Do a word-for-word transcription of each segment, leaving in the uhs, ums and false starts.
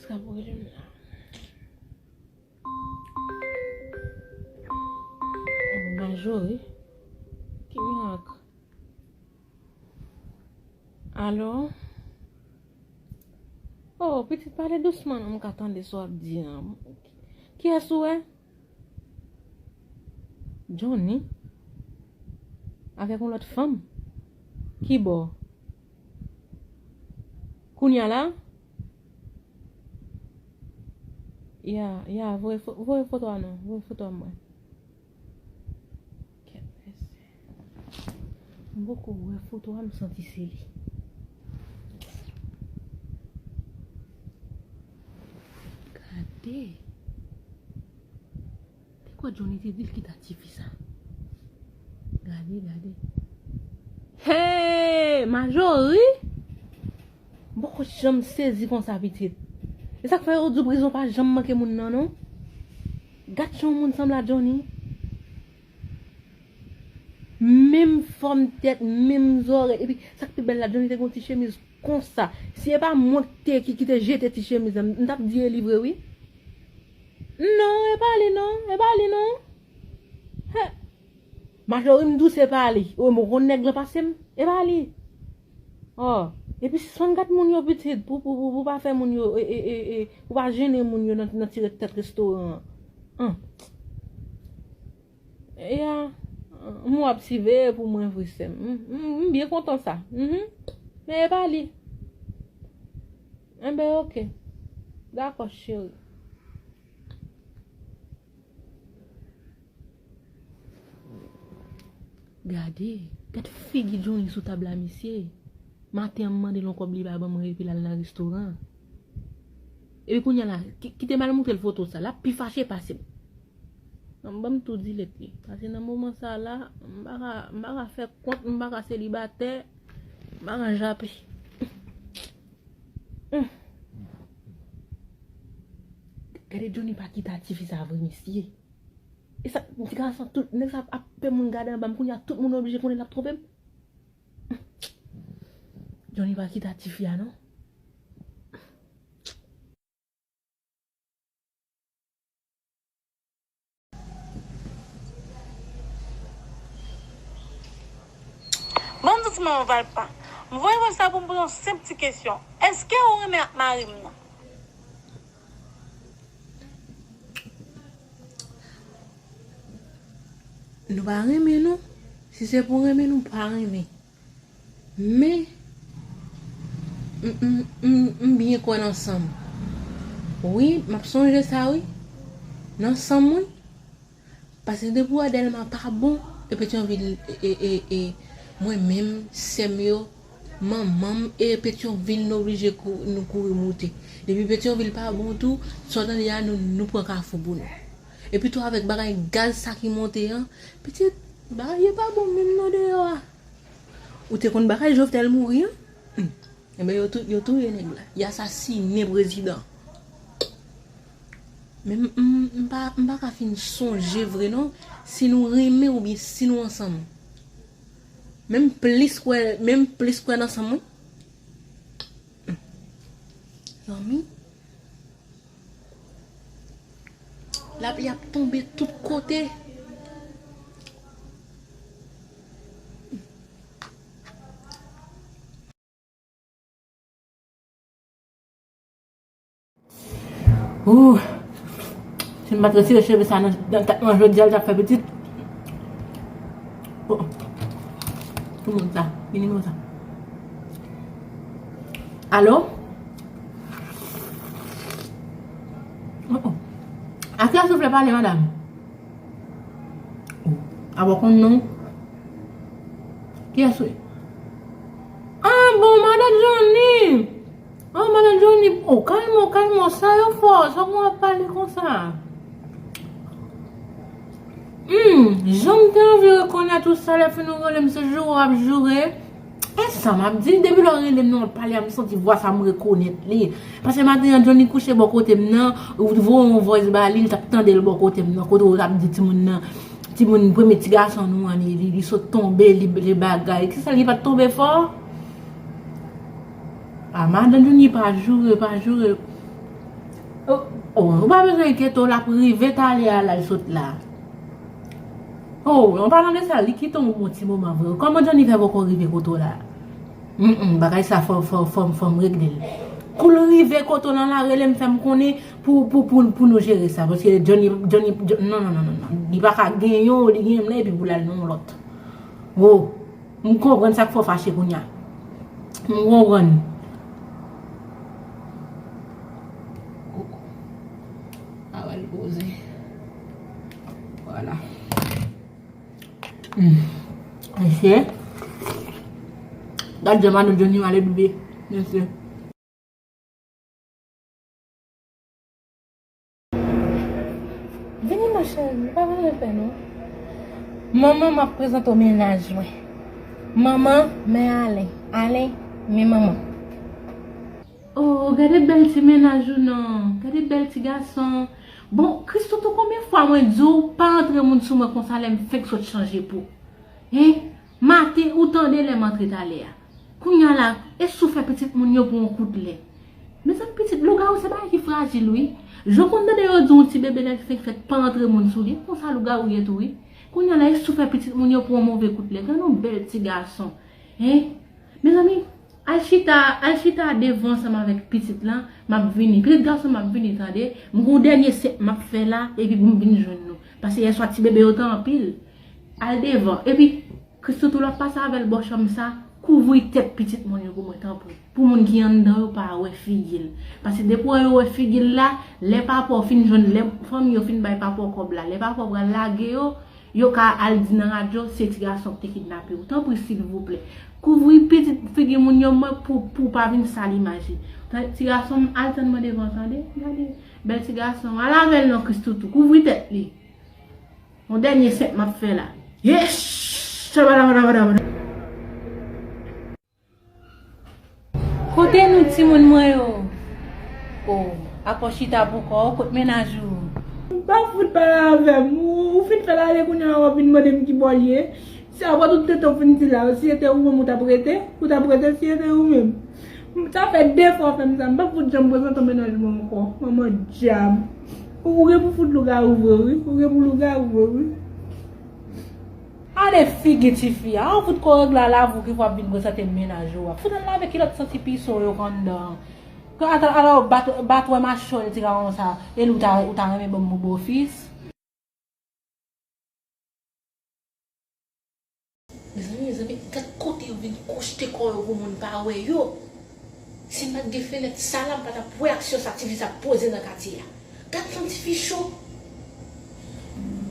t ap rele m la. Oh, Majori. Ki mirak? Alo? Oh, pitit, pale dousman non, m ka tande sa w ap di an. Kiyès ou wè? Johnny? Avèk yon lòt fanm? Ki bò? Kounye a la? Ya, ya, voye fo-, voye foto a non, voye foto a mwen. Kèt mesye. M poko wè foto a, m santi se li. Gade. Te kwè Johnny te di l kite tifi sa. Gade, gade. Hey, Majori! M poko janm sezi konsa, pitit. E sa k fè yo di w prizon pa janm manke moun nan, non. Gad jan yon moun sanble a Johnny. Menm fòm tèt, menm zòrèy. Epi, sa k pi bèl la, Johnny te gen yon ti chemiz konsa. Si e pa mwen ki te, ki, ki te jete ti chemiz la, m t ap di e li vre, wi. Non, e pa li, non. E pa li, non. He. Majori m di w se pa li. O, mwen konn nèg lan pase m. E pa li. Oh, epi sispann gad moun yo pitit pou, pou, pou, pou pa fè moun yo, e, e, e, e, pou pa jennen moun yo nan, nan ti tèt restoran an. An. Ya, m wè w ap siveye pou mwen vre, sè m. M, m, m byen kontan sa. Mhm. Men e pa li. Enben, oke. Dakò, cheri. Gade, gad figi Johnny sou tab la, mesye. Maten an, m mande l yon kòb, li pa ban mwen, epi l al nan restoran. Epi kounye a la, ki-, kite m al montre l foto sa, l ap pi fache pase m. Non, ban m tou delete li. Paske nan moman sa la, m pa ka, m pa ka fè kont, m pa ka selibatè, m pa ka jape. Gade Johnny pa kite a tifi sa vre, mesye. E sa, ti gason, tout nèg sa ap fè moun gade anba m, kounye a tout moun oblije konnen l ap twonpe m. Johnny pa kite a tifi a, non. Ban m di ti manman Valpa. M voye w sa pou m poze yon senp ti kesyon. Èske ou renmen ak mari m nan? Nou pa renmen, non. Si se pou renmen, nou pa renmen. Men, m, m, m, m byen kwè nan san m. Wi, m ap sonje sa, wi. Nan san m, wi. Paske depi w wè Dèlma pa bon, e Petyonvil, e, e, e, e, mwen menm, sè m yo, manman m, e Petyonvil nou oblije kou-, nou kouri moute. Depi Petyonvil pa bon tou, sa w tande a, nou, nou pran Kafou pou nou. Epi tou avèk bagay gaz sa ki monte an, pitit, bagay yo pa bon menm non deyò a. Ou te konn bagay Jovenel mouri an? Hmm. Enben, yo tou-, yo touye nèg la. Y asasinen prezidan. Men m, m, m pa, m pa ka fin sonje vre non, si nou renmen oubyen si nou ansanm. Men m plis kwè, men m plis kwè nan san m, wi. Hmm. Zanmi. Lapli ap tonbe tout kote. Ooh. Si m pa t retire cheve sa nan, nan tèt mwen jodi a, l t ap fè pitit. Oh. Ki moun sa? Ki nimewo sa? Alo? Oh, oh. A kiyès ou vle pale, madanm? Oh, a w konn non? Kiyès ou ye? Ah, bon, madan Johnny! Oh, madan Johnny, oh, kalme w, kalme w, sa yo fò, sa w ap pale konsa? Hmm, jan m te anvi rekonèt ou sa, lè fin ou rele m, se joure w ap joure. E sa m ap di, depi lè w rele m nan, w ap pale a, m santi vwa sa, m rekonèt li. Paske maten an, Johnny kouche bò kote m nan, ou voye yon voice ba li, li t ap tande l bò kote m nan, kote w t ap di timoun nan, timoun, premye ti gason nou an, li, li, li sot tonbe, li, li bagay. Kisa, li pa t tonbe fò? Ah, madan Johnny pa joure, pa joure. Oh, oh, ou pa bezwen enkyete w, l ap rive talè a la l sot la. Oh, an palan de sa, li kite w yon bon ti moman vre. Kòman Johnny fè poko rive kote w la? Mm, mm, bagay sa fò, fò, fò, fò m regle l. Kou l rive kote w lan la, rele m, fè m konnen pou, pou, pou, pou nou jere sa. Paske Johnny, Johnny, Jo- non, non, non, non, non. Li pa ka genyen w, li genyen m la, epi pou l al nan yon lòt. Oh. M konprann sa k fè w fache kounye a. M konprann. Avè l poze. Vwala. Hmm. Mesye. Gad jan madanm Johnny male bebe. Mesye. Vini, ma chérie, pa bezwen pè, non. Manman, m ap prezante w mennaj mwen. Manman, men Alen. Alen, men manman. Oh, gade bèl ti mennaj ou non. Gade bèl ti gason. Bon, Christoutou, konbyen fwa mwen di w pa antre moun sou mwen konsa lè m fenk sot chanje po? Hein? Maten, ou tande lè m antre talè a. Kounye a la, e si w fè pitit moun yo pou yon kout lè? Mezanmi, pitit lougawou se bagay ki frajil, wi. Jan w konn tande yo di yon ti bebe lè l fenk fèt pa antre moun sou li, konsa lougawou ye tou, wi. Kounye a la, e si w fè pitit moun yo pou yon move kout lè? Gade yon bèl ti gason. Hein? Mezanmi, al chita, al chita devan ansanm avèk pitit lan, m ap vini. Pitit gason, m ap vini, tande. M gon dènye sèt m ap fè la, epi pou m vin jwenn nou. Paske yèswa ti bebe yo te anpil. Al devan. Epi, Christoutou, lè w ap pase avè l bò chanm sa, kouvri tèt pitit moun yo pou mwen, tanpri. Pou moun ki anndan yo pa wè figi l. Paske depi w wè yo wè figi l la, lè papa w fin jwenn, lè fanmi yo fin bay papa w kòb la, lè papa w pral lage yo, yo ka al di nan radyo, se ti gason ki te kidnape w. Tanpri, silvouplè. Kouvri pitit figi moun yo, mwen, pou, pou w pa vin sal imaj li. Tan- Ti gason m, al tann mwen devan, tande? Gade, bèl ti gason. Al avè l non, Christoutou. Kouvri tèt li. Yon dènye sèt m ap fè la. Yes! Shabadabadabada. Kote nou timoun mwen yo? Oh, akò chita pou kò w, kot mennaj ou? M pa fout pale avè m. Ou, ou fin fè l ale kounye a w ap vin mande m ki bò l ye. Si apre tout tan w fin di la, si se te ou menm ou t ap rete, ou t ap rete si se te ou menm. Sa fè de fwa w fè m sa, m pa fout janm prezante w mennaj mwen ankò. Manman dyab. Ou, ou gen pou fout lougawou vre wi, ou gen pou lougawou vre wi. Gade figi tifi a, ou fout ko règle la avou ki fwa ap vin prezante mennaj ou a. Fout al lave kilòt santi pison yo k anndan an. Ata, ata w bat, bat wè machòl ti gason sa, e li w ta, ou ta renmen ban m pou bofis. Mezanmi, mezanmi, gad kote yo vin kwochte kò yo pou moun pa wè yo. Si m pa t gen fenèt sa la, m pa t ap wè aksyon sa tifi sa poze nan katye a. Gad jan tifi cho.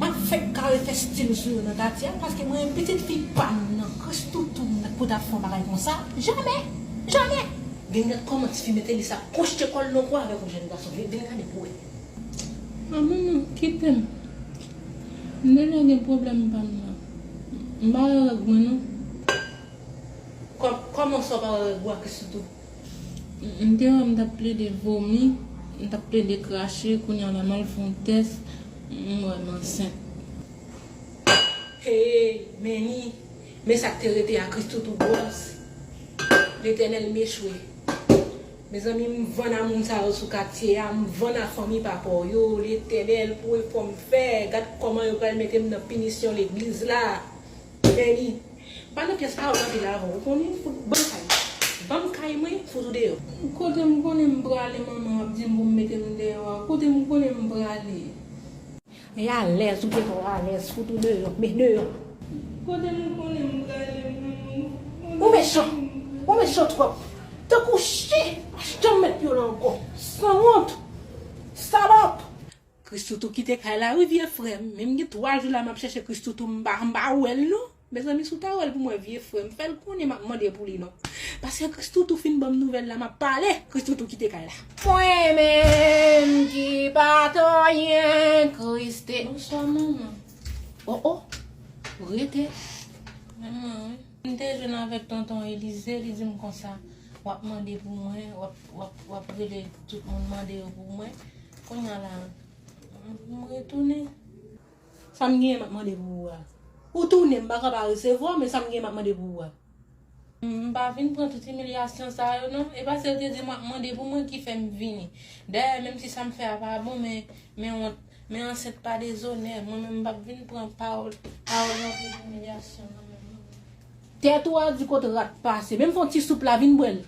M ap fèk kare fè stil sou yo nan katye a, paske mwen, pitit fi pa m nan, Christoutou m pou t ap fè yon bagay konsa. Jamè! Jamè! Vin gad kòman tifi mete li sa kwochte kò l nan kou avèk yon jèn gason. Vin, vin gade pou wè. A, manman, kite m. M deja gen pwoblèm pa m nan. M pa wè règ mwen non. Kò-, kòman sa w pa wè règ ou a, Christoutou? M, m te wè m t ap plede vomi, m t ap plede krache, kounye a la m al fè yon tès, m wè m ansent. Hey, men ni, men sa k te rete a, Christoutou gwòs. Letènèl m echwe. Mezanmi, m vann a moun sa yo sou katye a, m vann a fanmi papa w yo, Letènèl, pou efò m fè, gad kòman yo pral mete m nan pinisyon legliz la. Benny, pa nan pyès pa w anpil avan, ou konnen, fout, ban m kay. Ban m kay mwen, fout ou deyò. Kote m konnen m prale, manman ap di m pou m mete m deyò a, kote m konnen m prale? E alèz, ou gentan alèz, fout ou deyò, men deyò. Kote m konnen m prale, manman? Ou mechan, ou mechan twòp. Tankou chen, pa janm met pye w la ankò. Sanwont, salòp. Christoutou kite kay la wi, vye frè m. Men m gen twa jou la m ap chèche Christoutou, m pa, m pa wè l non. Mezanmi, si w ta wè l pou mwen, vye frè m, fè l konnen m ap mande pou li non. Paske Christoutou fin ban m nouvèl la, m ap pale. Christoutou kite kay la. Mwen menm ki pa t anyen, Christoutou. Bonswa, manman. Oh, oh. Rete. Manman, wi. M te jwenn avèk tonton Elize, li di m konsa, w ap mande pou mwen, w ap, w ap, w ap rele tout moun mande yo pou mwen. Kounye a la, m retounen. Sa m genyen m ap mande pou ou a? Ou tounen, m pa ka pa resevwa w, men sa m genyen m ap mande pou ou a? M pa vin pran tout imilyasyon sa yo non. E pa se yo te di m ap mande pou mwen ki fè m vini. Dayè, menm si sa m fè a pa bon, men, men wont, men ansent pa dezonè. Mwen menm m p ap vin pran pawòl, pawòl nan tout imilyasyon nan menm. Tèt ou a di kot rat pase. Menm fè yon ti soup la, vin bwè l.